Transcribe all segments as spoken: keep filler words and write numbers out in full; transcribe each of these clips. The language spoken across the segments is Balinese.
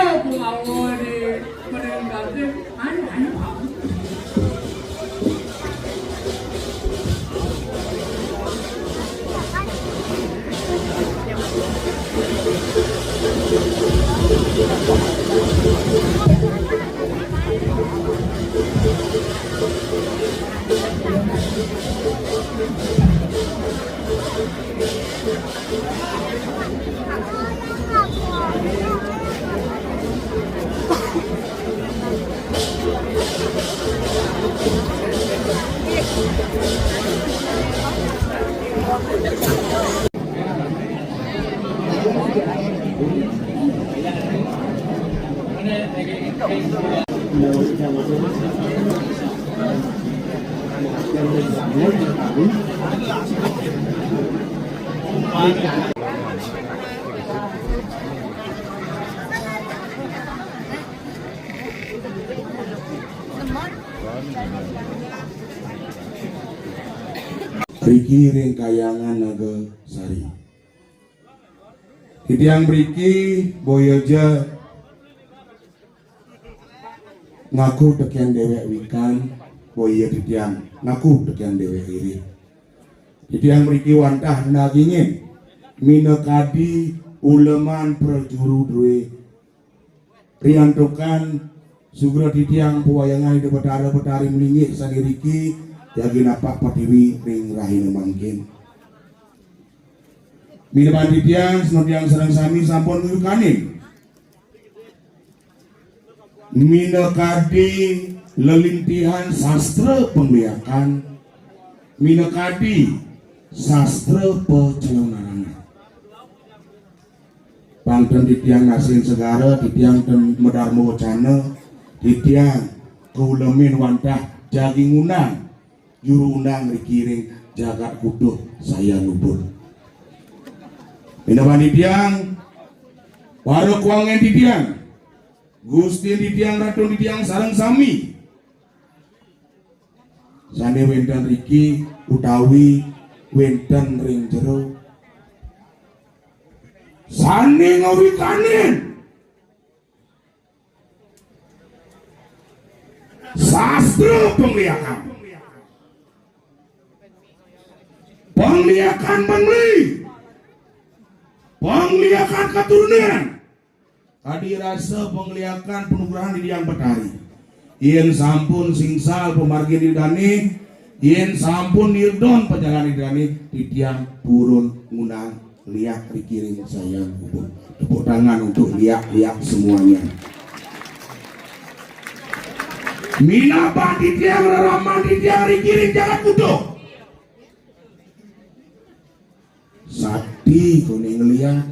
Ayo, kumawa di mending ganti. Ayo, ayo. Riki ring Kahyangan Nagasari. Titiang mriki boya ja ngaku tekén déwék wikan, boya titiang ngaku tekén déwék iri. Titiang mriki wantah nagingin minakadi uleman prajuru drué riantukan sugra titiang pawayangan Ida Betara Betari malinggih sané riki jagi napak patiwi ring rahina mangkin. Minabang titiang, sineb titiang sareng sami sampun nguyukanin minakadi lelintihan sastra pangliakan, minakadi sastra pacalonarangan. Pang ten titiang nasin segara, titiang ten madarma wacana, titiang kaulemin wantah jagi ngundang juru undang riki ring jagat Kutuh Sayan Ubud. Minabang titiang, para kuangan titiang, gustin titiang, ratun titiang sareng sami sané wénten riki utawi wénten ring jero, sané ngawikanin sastra pangliakan. Pangliakan pangli. Pangliakan katurunan. Kadi rasa pangliakan panugrahan Ida Hyang Betari. Yén sampun singsal pamargin Ida dané, yén sampun nirdon pajalan Ida dané, titiang purun ngundang liak riki ring Sayan Ubud. Tepuk tangan untuk liak-liak semuanya. Minabang titiang, reraman titiang riki ring jagat Kutuh. Sakti koné ngeliak.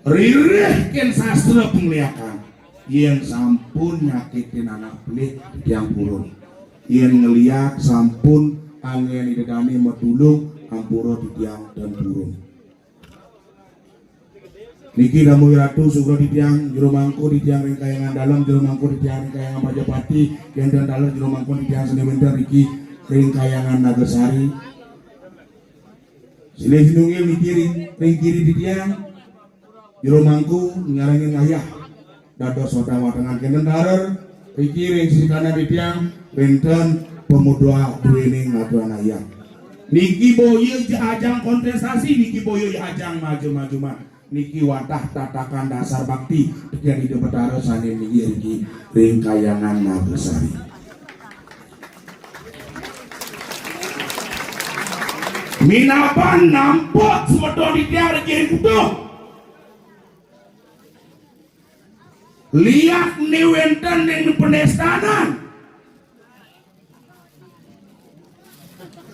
Ririh kén sastra pangliakan. Yén sampun nyakitin anak pelih, titiang purun. Yén ngeliak sampun anggén Ida dané matulung, ampura titiang ten purun. Niki Damu Ratu, sugra titiang, jero mangku titiang ring Kahyangan Dalem, jero mangku titiang ring Kahyangan Prajapati, yén ten taler jero mangku titiang sané wénten riki ring Kahyangan Nagasari. Silih sinunggil niki ring, ring kiri titiang, jero mangku nyarengin ngayah dados watang-watangan. Kénten taler riki ring sisi kanan titiang wénten pamodal duéning ngaturan ayah. Niki boya ja ajang kontestasi, niki boya ja ajang maju-majuman. Niki wantah tatakan dasar bakti tekén Ida Betara sané malinggih riki ring Kahyangan Nagasari. Minabang nampek semeton titiang ring Kutuh. Liak né wénten ring panestanan.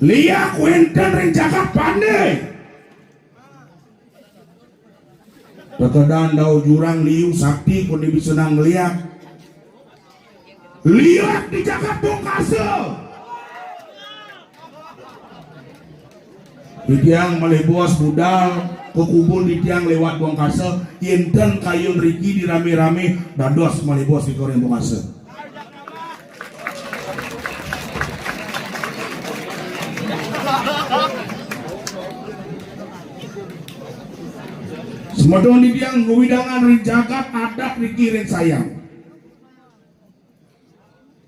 Liak wénten ring jagat pandé. Tekedan dau jurang liu sakti koné bisa nang ngeliak. Liak di jagat Bongkasa. Titiang malih bos budal ka kubun titiang liwat Bongkasa, yén ten kayun riki di ramé-ramé dados malih bos ring Bongkasa. Padahal titiang ngawidangan ring jagat adat riki ring Siam.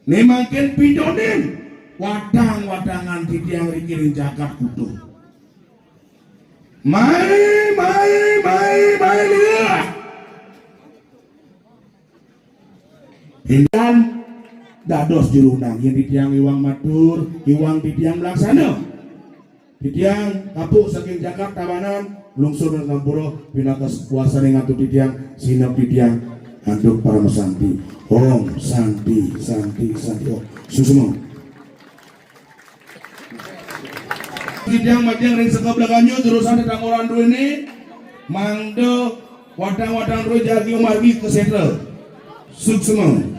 Né mangkin pindonin wadang-wadangan titiang riki ring jagat Kuta. Mai, mai, mai, mai, liat. Indan dados juru undang, yén titiang iwang matur, iwang titiang malaksana. Titiang kapuk saking jagat Tabanan, lungsur ring Sampura, pinaka kuasaning atur titiang, sineb titiang antuk parama santi. Om Santi, Santi, Santi Om. Suksma. Titiang majeng ring sekeb Leganyu, terusan tetangguran duéné, mangda wadang-wadang dué jagi umargi kasétra. Suksma.